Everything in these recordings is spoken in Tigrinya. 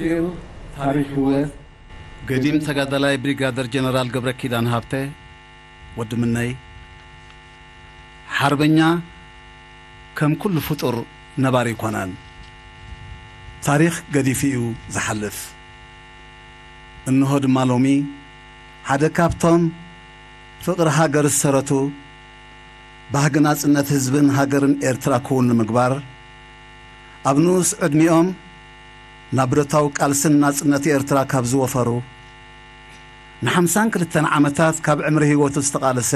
ታሪኽ ህይወት ገዲም ተጋዳላይ ብሪጋደር ጀነራል ገብረ ኪዳን ሃብተ፣ ወዲ ምነይ፣ ሓርበኛ ከም ኩሉ ፍጡር ነባሪ ኣይኮነን። ታሪኽ ገዲፉ እዩ ዝሓልፍ። እንሆ ድማ ሎሚ ሓደ ካብቶም ፍቕሪ ሃገር ዝሰረቱ፣ ባህጊ ናጽነት ህዝብን ሃገርን ኤርትራ ክውን ንምግባር፣ ኣብ ንኡስ ዕድሚኦም ናብ ብረታዊ ቃልስን ናጽነት ኤርትራ ካብ ዝወፈሩ፣ ንሓምሳን ክልተን ዓመታት ካብ ዕምሪ ህይወቱ ዝተቓለሰ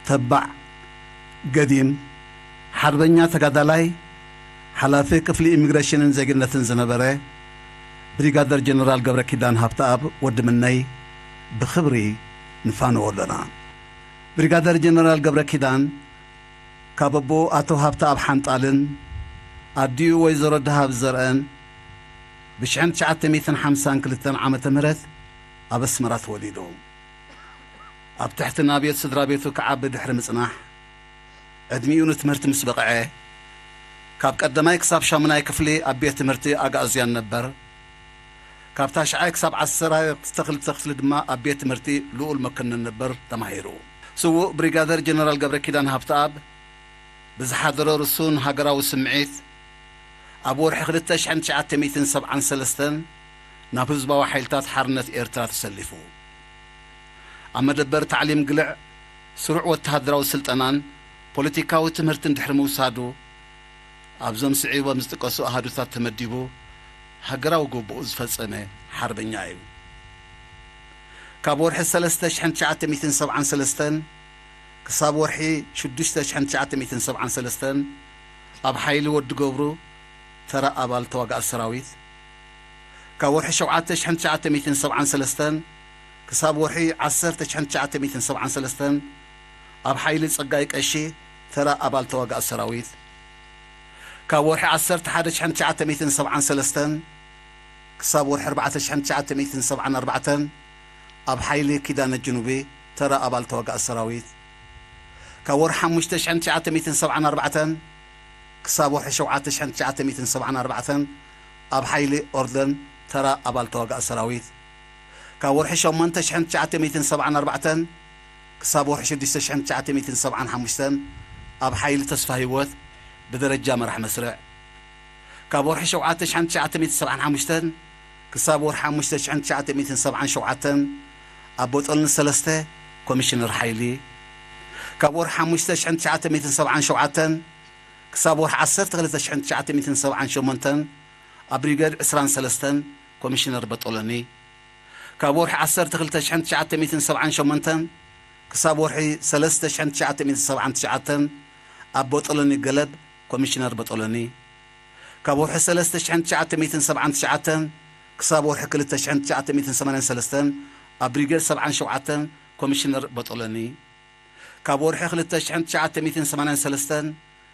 ተባዕ፣ ገዲም፣ ሓርበኛ ተጋዳላይ፣ ሓላፊ ክፍሊ ኢሚግሬሽንን ዜግነትን ዝነበረ ብሪጋደር ጀነራል ገብረ ኪዳን ሃብተኣብ ወዲ ምነይ ብኽብሪ ንፋነዎ ኣለና። ብሪጋደር ጀነራል ገብረ ኪዳን ካብ ኣቦኡ ኣቶ ሃብተኣብ ሓንጣልን ኣዲኡ ወይዘሮ ደሃብ ዘርአን ብ ሽሕን ትሽዓተ ሚእትን ሓምሳን ክልተን ዓመተ ምህረት ኣብ ኣስመራ ተወሊዱ። ኣብ ትሕቲ ናብዮት ስድራ ቤቱ ክዓቢ ድሕሪ ምጽናሕ፣ ዕድሚኡ ንትምህርቲ ምስ በቕዐ፣ ካብ ቀዳማይ ክሳብ ሻሙናይ ክፍሊ ኣብ ቤት ትምህርቲ ኣጋእዝያን ነበር። ካብ ታሽዓይ ክሳብ ዓሰርተ ክልተ ክፍሊ ድማ ኣብ ቤት ትምህርቲ ልኡል መኮንን ነበር ተማሂሩ። ስዉእ ብሪጋደር ጀነራል ገብረ ኪዳን ሃብተኣብ ብዝሓደሮ ርሱን ሃገራዊ ስምዒት፣ ኣብ ወርሒ ክልተ ሽሕን ትሽዓተ ሚእትን ሰብዓን ሰለስተን ናብ ህዝባዊ ሓይልታት ሓርነት ኤርትራ ተሰሊፉ። ኣብ መደበር ታዕሊም ግልዕ ስሩዕ ወተሃደራዊ ስልጠናን ፖለቲካዊ ትምህርትን ድሕሪ ምውሳዱ፣ ኣብዞም ስዒቦም ዝጥቀሱ ኣሃዱታት ተመዲቡ ሃገራዊ ግቡኡ ዝፈጸመ ሓርበኛ እዩ። ካብ ወርሒ ሰለስተ ሽሕን ትሽዓተ ሚእትን ሰብዓን ሰለስተን ክሳብ ወርሒ ሽዱሽተ ሽሕን ትሽዓተ ሚእትን ሰብዓን ሰለስተን ኣብ ሓይሊ ወዲ ገብሩ ተራ ኣባል ተዋጋኢ ሰራዊት፣ ካብ ወርሒ ሸውዓተ ሽሕን ትሽዓተ ሚእትን ሰብዓን ሰለስተን ክሳብ ወርሒ ዓሰርተ ሽሕን ትሽዓተ ሚእትን ሰብዓን ሰለስተን ኣብ ሓይሊ ጸጋይ ቀሺ ተራ ኣባል ተዋጋኢ ሰራዊት፣ ካብ ወርሒ ዓሰርተ ሓደ ሽሕን ትሽዓተ ሚእትን ሰብዓን ሰለስተን ክሳብ ወርሒ ኣርባዕተ ሽሕን ትሽዓተ ሚእትን ሰብዓን ኣርባዕተን ኣብ ሓይሊ ኪዳነ ጅኑቢ ተራ ኣባል ተዋጋኢ ሰራዊት፣ ካብ ወርሒ ሓሙሽተ ሽሕን ትሽዓተ ሚእትን ሰብዓን ኣርባዕተን ክሳብ ወርሒ ሸውዓተ ሽሕን ትሽዓተ ሚእትን ሰብዓን ኣርባዕተን ኣብ ሓይሊ ኦርደን ተራ ኣባል ተዋጋኢ ሰራዊት፣ ካብ ወርሒ ሸሞንተ ሽሕን ትሽዓተ ሚእትን ሰብዓን ኣርባዕተን ክሳብ ወርሒ ሽዱሽተ ሽሕን ትሽዓተ ሚእትን ሰብዓን ሓሙሽተን ኣብ ሓይሊ ተስፋ ህይወት ብደረጃ መራሕ መስርዕ፣ ካብ ወርሒ ሸውዓተ ሽሕን ትሽዓተ ሚእትን ሰብዓን ሓሙሽተን ክሳብ ወርሒ ሓሙሽተ ሽሕን ትሽዓተ ሚእትን ሰብዓን ሸውዓተን ኣብ ቦጦልኒ ሰለስተ ኮሚሽነር ሓይሊ፣ ካብ ወርሒ ሓሙሽተ ሽሕን ትሽዓተ ሚእትን ሰብዓን ሸውዓተን ክሳብ ወርሒ ዓሰርተ ክልተ ሽሕን ትሽዓተ ሚእትን ሰብዓን ሸሞንተን ኣብ ብሪገድ ዕስራን ሰለስተን ኮሚሽነር ቦጦሎኒ፣ ካብ ወርሒ ዓሰርተ ክልተ ሽሕን ትሽዓተ ሚእትን ሰብዓን ሸሞንተን ክሳብ ወርሒ ሰለስተ ሽሕን ትሽዓተ ሚእትን ሰብዓን ትሽዓተን ኣብ ቦጦሎኒ ገለብ ኮሚሽነር ቦጦሎኒ፣ ካብ ወርሒ ሰለስተ ሽሕን ትሽዓተ ሚእትን ሰብዓን ትሽዓተን ክሳብ ወርሒ ክልተ ሽሕን ትሽዓተ ሚእትን ሰማንያን ሰለስተን ኣብ ብሪገድ ሰብዓን ሸውዓተን ኮሚሽነር ቦጦሎኒ፣ ካብ ወርሒ ክልተ ሽሕን ትሽዓተ ሚእትን ሰማንያን ሰለስተን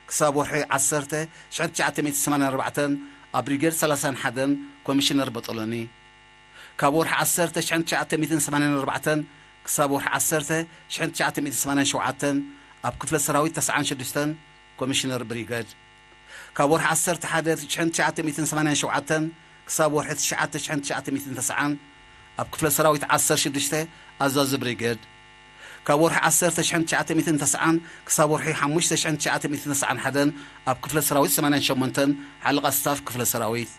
ክሳብ ወርሒ ዓሰርተ ሽሕን ትሽዓተ ሚእትን ሰማንያን ኣርባዕተን ኣብ ብሪገድ ሰላሳን ሓደን ኮሚሽነር ቦጦሎኒ፣ ካብ ወርሒ ዓሰርተ ሽሕን ትሽዓተ ሚእትን ሰማንያን ኣርባዕተን ክሳብ ወርሒ ዓሰርተ ሽሕን ትሽዓተ ሚእትን ሰማንያን ሸውዓተን ኣብ ክፍለ ሰራዊት ተስዓን ሽዱሽተን ኮሚሽነር ብሪገድ፣ ካብ ወርሒ ዓሰርተ ሓደ ሽሕን ትሽዓተ ሚእትን ሰማንያን ሸውዓተን ክሳብ ወርሒ ትሽዓተ ሽሕን ትሽዓተ ሚእትን ተስዓን ኣብ ክፍለ ሰራዊት ዓሰርተ ሽዱሽተ ኣዛዚ ብሪገድ፣ ካብ ወርሒ ዓሰርተ ሽሕን ትሽዓተ ሚእትን ተስዓን ክሳብ ወርሒ ሓሙሽተ ሽሕን ትሽዓተ ሚእትን ተስዓን ሓደን ኣብ ክፍለ ሰራዊት ሰማንያን ሸሞንተን ሓለቓ ስታፍ ክፍለ ሰራዊት፣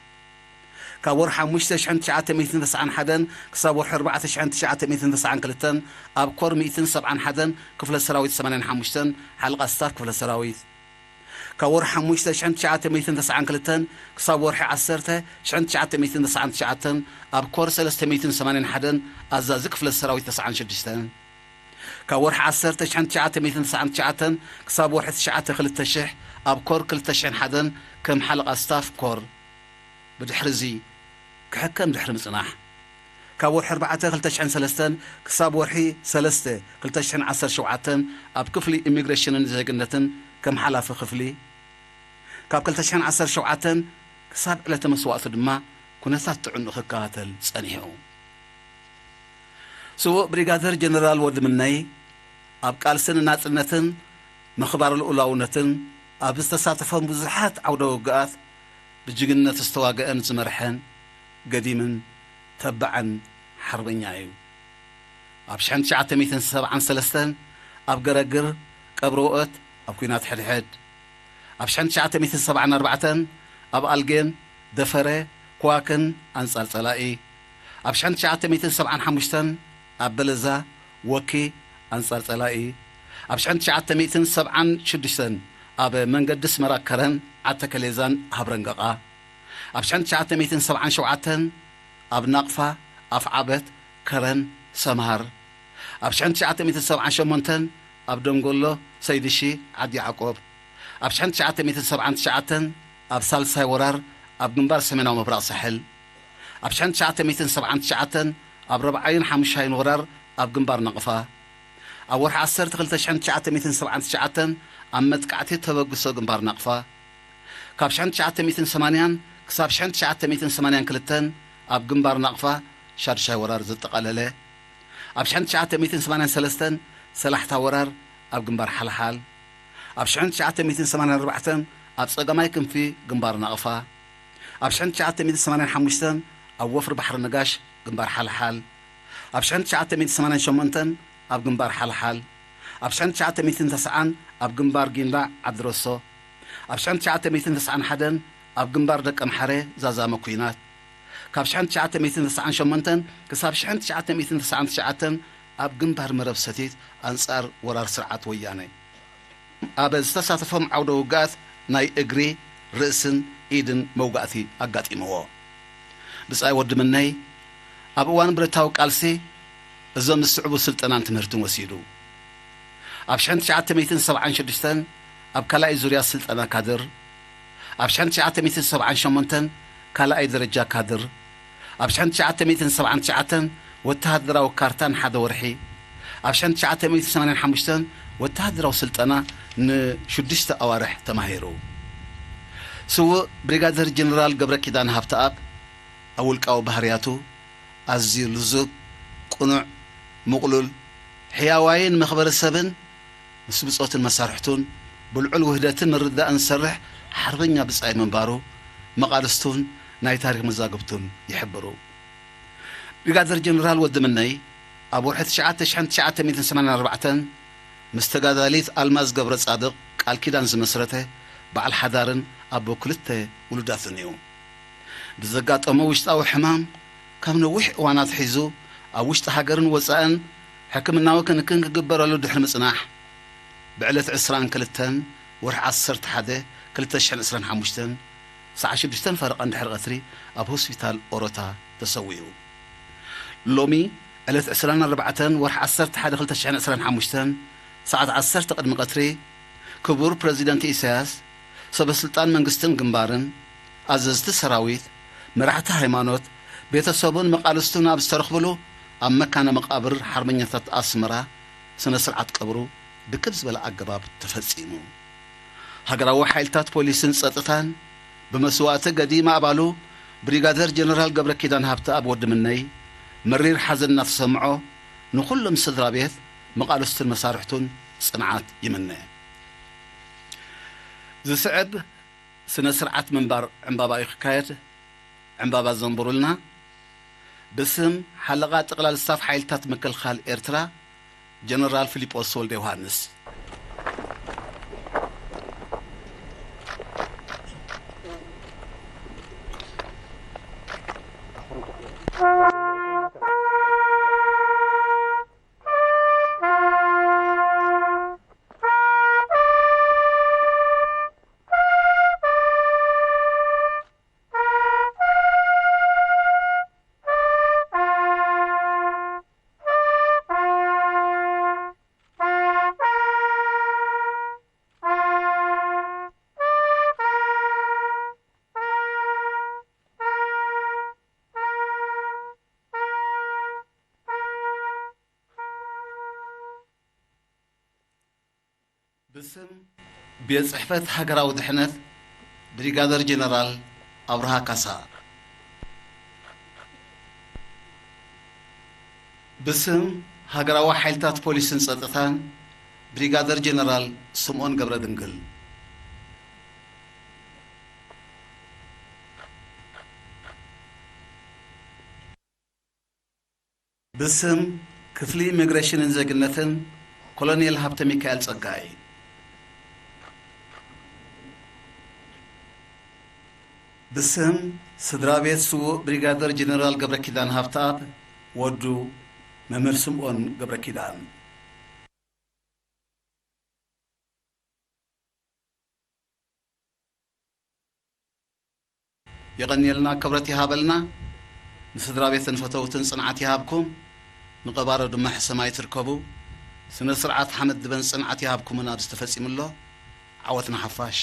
ካብ ወርሒ ሓሙሽተ ሽሕን ትሽዓተ ሚእትን ተስዓን ሓደን ክሳብ ወርሒ ኣርባዕተ ሽሕን ትሽዓተ ሚእትን ተስዓን ክልተን ኣብ ኮር ሚእትን ሰብዓን ሓደን ክፍለ ሰራዊት ሰማንያን ሓሙሽተን ሓለቓ ስታፍ ክፍለ ሰራዊት፣ ካብ ወርሒ ሓሙሽተ ሽሕን ትሽዓተ ሚእትን ተስዓን ክልተን ክሳብ ወርሒ ዓሰርተ ሽሕን ትሽዓተ ሚእትን ተስዓን ትሽዓተን ኣብ ኮር ሰለስተ ሚእትን ሰማንያን ሓደን ኣዛዚ ክፍለ ሰራዊት ተስዓን ሽዱሽተን፣ ካብ ወርሒ ዓሰርተ ሽሕን ትሽዓተ ሚእትን ተስዓን ትሽዓተን ክሳብ ወርሒ ትሽዓተ ክልተ ሽሕ ኣብ ኮር ክልተ ሽሕን ሓደን ከም ሓለቓ ስታፍ ኮር። ብድሕሪ እዚ ክሕከም ድሕሪ ምጽናሕ፣ ካብ ወርሒ ኣርባዕተ ክልተ ሽሕን ሰለስተን ክሳብ ወርሒ ሰለስተ ክልተ ሽሕን ዓሰርተ ሸውዓተን ኣብ ክፍሊ ኢሚግሬሽንን ዜግነትን ከም ሓላፊ ክፍሊ፣ ካብ ክልተ ሽሕን ዓሰርተ ሸውዓተን ክሳብ ዕለተ መስዋእቱ ድማ ኩነታት ጥዕንኡ ክከታተል ጸኒሑ። ስዉእ ብሪጋደር ጀነራል ወዲ ምነይ ኣብ ቃልሲ ንናጽነትን ምኽባር ልኡላውነትን ኣብ ዝተሳተፈን ብዙሓት ዓውደ ውግኣት ብጅግንነት ዝተዋግአን ዝመርሐን፣ ገዲምን ተባዕን ሓርበኛ እዩ። ኣብ ሽሕን ትሽዓተ ሚእትን ሰብዓን ሰለስተን ኣብ ገረግር ቀብሪ ወኦት ኣብ ኲናት ሕድሕድ፣ ኣብ ሽሕን ትሽዓተ ሚእትን ሰብዓን ኣርባዕተን ኣብ ኣልጌን ደፈረ ክዋክን ኣንጻር ጸላኢ፣ ኣብ ሽሕን ትሽዓተ ሚእትን ሰብዓን ሓሙሽተን ኣብ በለዛ ወኪ ኣንጻር ጸላኢ፣ ኣብ ሽሕን ትሽዓተ ሚእትን ሰብዓን ሽዱሽተን ኣብ መንገዲ ኣስመራ ከረን ዓተከሌዛን ሃብረንገቓ፣ ኣብ ሽሕን ትሽዓተ ሚእትን ሰብዓን ሸውዓተን ኣብ ናቕፋ ኣፍዓበት ከረን ሰምሃር፣ ኣብ ሽሕን ትሽዓተ ሚእትን ሰብዓን ሸሞንተን ኣብ ደንጎሎ ሰይድሺ ዓዲ ያዕቆብ፣ ኣብ ሽሕን ትሽዓተ ሚእትን ሰብዓን ትሽዓተን ኣብ ሳልሳይ ወራር ኣብ ግንባር ሰሜናዊ ምብራቕ ሳሕል፣ ኣብ ሽሕን ትሽዓተ ሚእትን ሰብዓን ትሽዓተን ኣብ ረብዓይን ሓሙሻይን ወራር ኣብ ግንባር ናቕፋ፣ ኣብ ወርሒ ዓሰርተ ክልተ ሽሕን ትሽዓተ ሚእትን ሰብዓን ትሽዓተን ኣብ መጥቃዕቲ ተበግሶ ግንባር ናቕፋ፣ ካብ ሽሕን ትሽዓተ ሚእትን ሰማንያን ክሳብ ሽሕን ትሽዓተ ሚእትን ሰማንያን ክልተን ኣብ ግንባር ናቕፋ ሻድሻይ ወራር ዘጠቓለለ፣ ኣብ ሽሕን ትሽዓተ ሚእትን ሰማንያን ሰለስተን ሰላሕታ ወራር ኣብ ግንባር ሓልሓል፣ ኣብ ሽሕን ትሽዓተ ሚእትን ሰማንያን ኣርባዕተን ኣብ ጸጋማይ ክንፊ ግንባር ናቕፋ፣ ኣብ ሽሕን ትሽዓተ ሚእትን ሰማንያን ሓሙሽተን ኣብ ወፍሪ ባሕሪ ነጋሽ ግንባር ሓልሓል፣ ኣብ ሽሕን ትሽዓተ ሚእትን ሰማንያን ሸሞንተን ኣብ ግንባር ሓልሓል፣ ኣብ ሽሕን ትሽዓተ ሚእትን ተስዓን ኣብ ግንባር ጊንዳዕ ዓዲ ረሶ፣ ኣብ ሽሕን ትሽዓተ ሚእትን ተስዓን ሓደን ኣብ ግንባር ደቀምሓረ ዛዛመ ኲናት፣ ካብ ሽሕን ትሽዓተ ሚእትን ተስዓን ሸሞንተን ክሳብ ሽሕን ትሽዓተ ሚእትን ተስዓን ትሽዓተን ኣብ ግንባር መረብ ሰቲት ኣንጻር ወራር ስርዓት ወያነ ኣብ ዝተሳተፎም ዓውደ ውግኣት ናይ እግሪ፣ ርእስን ኢድን መውጋእቲ ኣጋጢምዎ። ብጻይ ወዲ ምነይ ኣብ እዋን ብረታዊ ቃልሲ እዞም ዝስዕቡ ስልጠናን ትምህርትን ወሲዱ። ኣብ ሽሕን ትሽዓተ ሚእትን ሰብዓን ሽዱሽተን ኣብ ካልኣይ ዙርያ ስልጠና ካድር፣ ኣብ ሽሕን ትሽዓተ ሚእትን ሰብዓን ሸሞንተን ካልኣይ ደረጃ ካድር፣ ኣብ ሽሕን ትሽዓተ ሚእትን ሰብዓን ትሽዓተን ወተሃደራዊ ካርታን ሓደ ወርሒ፣ ኣብ ሽሕን ትሽዓተ ሚእትን ሰማንያን ሓሙሽተን ወተሃደራዊ ስልጠና ንሽዱሽተ ኣዋርሕ ተማሂሩ። ስዉእ ብሪጋደር ጀነራል ገብረ ኪዳን ሃብተኣብ ኣብ ውልቃዊ ባህርያቱ ኣዝዩ ልዙብ፣ ቅኑዕ፣ ምቕሉል፣ ሕያዋይን መኽበሪ ሰብን ምስ ብጾትን መሳርሕቱን ብልዑል ውህደትን ምርዳእን ዝሰርሕ ሓርበኛ ብጻይ ምንባሩ መቓልስቱን ናይ ታሪኽ መዛግብቱን ይሕብሩ። ብሪጋደር ጀነራል ወዲ ምነይ ኣብ ወርሒ ትሽዓተ ሽሕን ትሽዓተ ሚእትን ሰማንያን ኣርባዕተን ምስ ተጋዳሊት ኣልማዝ ገብረ ጻድቕ ቃል ኪዳን ዝመስረተ በዓል ሓዳርን ኣቦ ክልተ ውሉዳትን እዩ። ብዘጋጠሞ ውሽጣዊ ሕማም ካብ ነዊሕ እዋን ኣትሒዙ ኣብ ውሽጢ ሃገርን ወጻእን ሕክምናዊ ክንክን ክግበረሉ ድሕሪ ምጽናሕ፣ ብዕለት ዕስራን ክልተን ወርሒ ዓሰርተ ሓደ ክልተ ሽሕን ዕስራን ሓሙሽተን ሰዓት ሽዱሽተን ፈረቓ እንድሕሪ ቀትሪ ኣብ ሆስፒታል ኦሮታ ተሰዊኡ። ሎሚ ዕለት ዕስራን ኣርባዕተን ወርሒ ዓሰርተ ሓደ ክልተ ሽሕን ዕስራን ሓሙሽተን ሰዓት ዓሰርተ ቅድሚ ቀትሪ ክቡር ፕረዚደንት ኢሳያስ፣ ሰበ ስልጣን መንግስትን ግንባርን፣ ኣዘዝቲ ሰራዊት፣ መራሕቲ ሃይማኖት፣ ቤተሰቡን መቓልስቱን ኣብ ዝተረኽብሉ ኣብ መካነ መቓብር ሓርበኛታት ኣስመራ ስነ ስርዓት ቀብሩ ብክብ ዝበለ ኣገባብ ተፈጺሙ። ሃገራዊ ሓይልታት ፖሊስን ጸጥታን ብመስዋእቲ ገዲም ኣባሉ ብሪጋደር ጀነራል ገብረ ኪዳን ሃብተኣብ ወዲ ምነይ መሪር ሓዘን እናተሰምዖ ንኹሎም ስድራ ቤት፣ መቓልስቱን መሳርሕቱን ጽንዓት ይምነ። ዝስዕብ ስነ ስርዓት ምንባር ዕምባባ እዩ ክካየድ። ዕምባባ ዘንብሩልና ብስም ሓለቓ ጠቕላል ስታፍ ሓይልታት ምክልኻል ኤርትራ ጀነራል ፊሊጶስ ወልደ ዮሃንስ። ብስም ቤት ጽሕፈት ሃገራዊ ድሕነት ብሪጋደር ጀነራል ኣብርሃ ካሳ። ብስም ሃገራዊ ሓይልታት ፖሊስን ጸጥታን ብሪጋደር ጀነራል ስምኦን ገብረ ድንግል። ብስም ክፍሊ ኢሚግሬሽንን ዜግነትን ኮሎኔል ሃብተ ሚካኤል ጸጋይ። ብስም ስድራ ቤት ስዉእ ብሪጋደር ጀነራል ገብረ ኪዳን ሃብተኣብ፣ ወዱ መምህር ስምኦን ገብረ ኪዳን። የቐንየልና፣ ክብረት ይሃበልና። ንስድራ ቤትን ፈተውትን ጽንዓት ይሃብኩም፣ ንቐባሮ ድማ ሕሰም ኣይትርከቡ። ስነ ስርዓት ሓመድ ድበን ጽንዓት ይሃብኩምን ኣብዚ ተፈጺሙ ኣሎ። ዓወት ንሓፋሽ።